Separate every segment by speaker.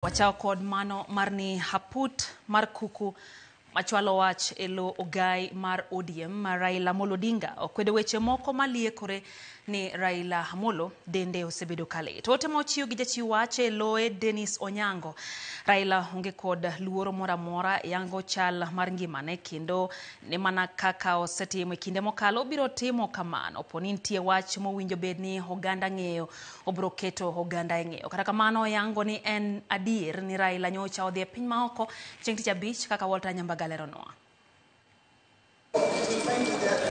Speaker 1: Wachako kod mano mar ni haput mar kuku machwalo wach e lo ogai mar ODM Raila Amolo Odinga okwedo weche moko maliekore ni Raila Amolo dende osebedo kalit. Ote ma ochiw gi jachiw wach e loe Dennis Onyango. Raila onge kod luoro moro amora yango chal mar ngimane kendo ni mana kaka osetimo e kinde mokalo obiro timo kamano. Po ni nitie wach mowinjo bed ni oganda ng'eyo obiro keto oganda e ng'eyo. Kata kamano oyango ni en adier ni Raila nyocha odhi e piny maoko chieng' tich abich kaka Walter Nyambaga leronwa.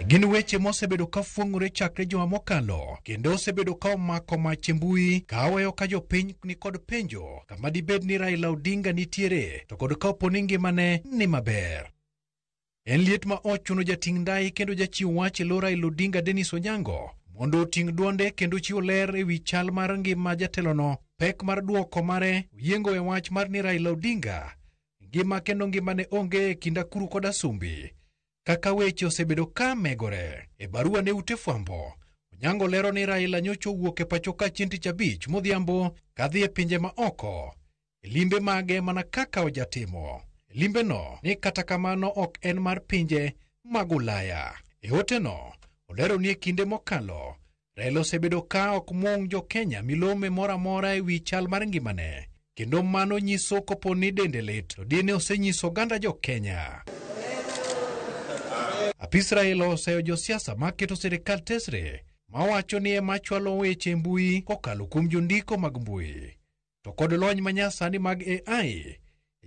Speaker 2: Gin weche mosebedo ka fuong'ore chakre juma mokalo kendo osebedo ka omako mach e mbui ka oweyo ka jopiny ni kod penjo kama dibed ni Raila Odinga nitiere to kod ka opo ni ngimane ni maber. En liet ma ochuno jating' ndai kendo jachiw wach e lo Raila Odinga Dennis Onyango mondo oting' duonde kendo chiwo ler e wi chal mar ngima jatelono. Pek mar duoko mare oyiengo e wach mar ni Raila Odinga ngima kendo ngimane onge e kind akuru kod asumbi. Kaka weche osebedo ka megore. E barua ne ute fwambo, Onyango lero ni Raila nyocha owuok e pacho ka chieng' tich abich modhiambo kadhi e pinje ma oko e limbe mage mana kaka ojatimo. Limbeno ni kata kamano ok en mar pinje mag Ulaya. E oteno, olero ni e kinde mokalo, Raila osebedo ka ok mung jo Kenya milome moro amora e wi chal mar ngimane. Kendo mano nyiso kopo ni dende lit to dine osenyiso oganda jo Kenya. Apis Raila oseyo josiasa maketo sirikal tesre mawacho ni ema chwalo weche e mbui kokalo kuom jondiko mag mbui. To kod lony manyasani mag AI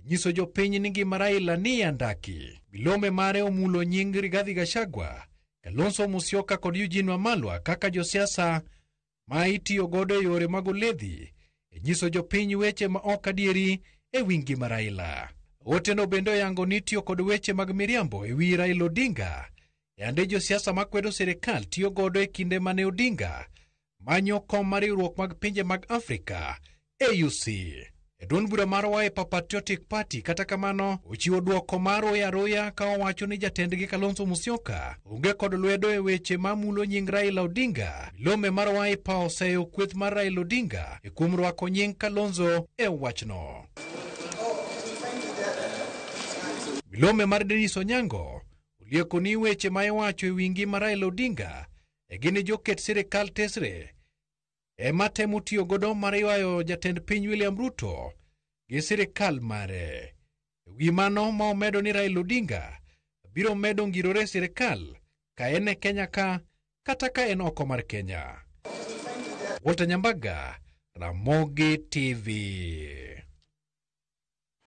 Speaker 2: nyiso jopiny ni ngima Raila ni andaki. Milome mare omulo nying Rigathi Gachagua, Kalonzo Musyoka kod Eugene Wamalwa kaka josiasa ma itiyo godo e yore mag oledhi e nyiso jopiny weche ma ok adieri e wi ngima Raila. Oteno bende oyango ni tiyo kod weche mag miriambo e wi Raila Odinga yande josiasa makwedo sirikal tiyo godo e kinde mane Odinga manyo kom mar riwruok mag pinje mag Afrika AUC. E duond bura mar Wiper Patriotic Party kata kamano ochiwo duoko mar roya roya ka owacho ni jatendgi Kalonzo Musyoka onge kod lwedo e weche mamulo nying Raila Odinga. Milome mar Wiper oseyo kweth mar Raila Odinga e kuom rwako nying Kalonzo e wachno. Milome mar Dennis Onyango olieko ni weche ma iwacho e wi ngima Raila Odinga e gin joket sirikal tesre ema temo tiyo godo mar ywayo jatend piny William Ruto gi sirikal mare. E wi mano ma omedo ni Raila Odinga biro medo ngirore e sirikal ka en e Kenya ka kata ka en oko mar Kenya. Walter Nyambaga, Ramogi TV.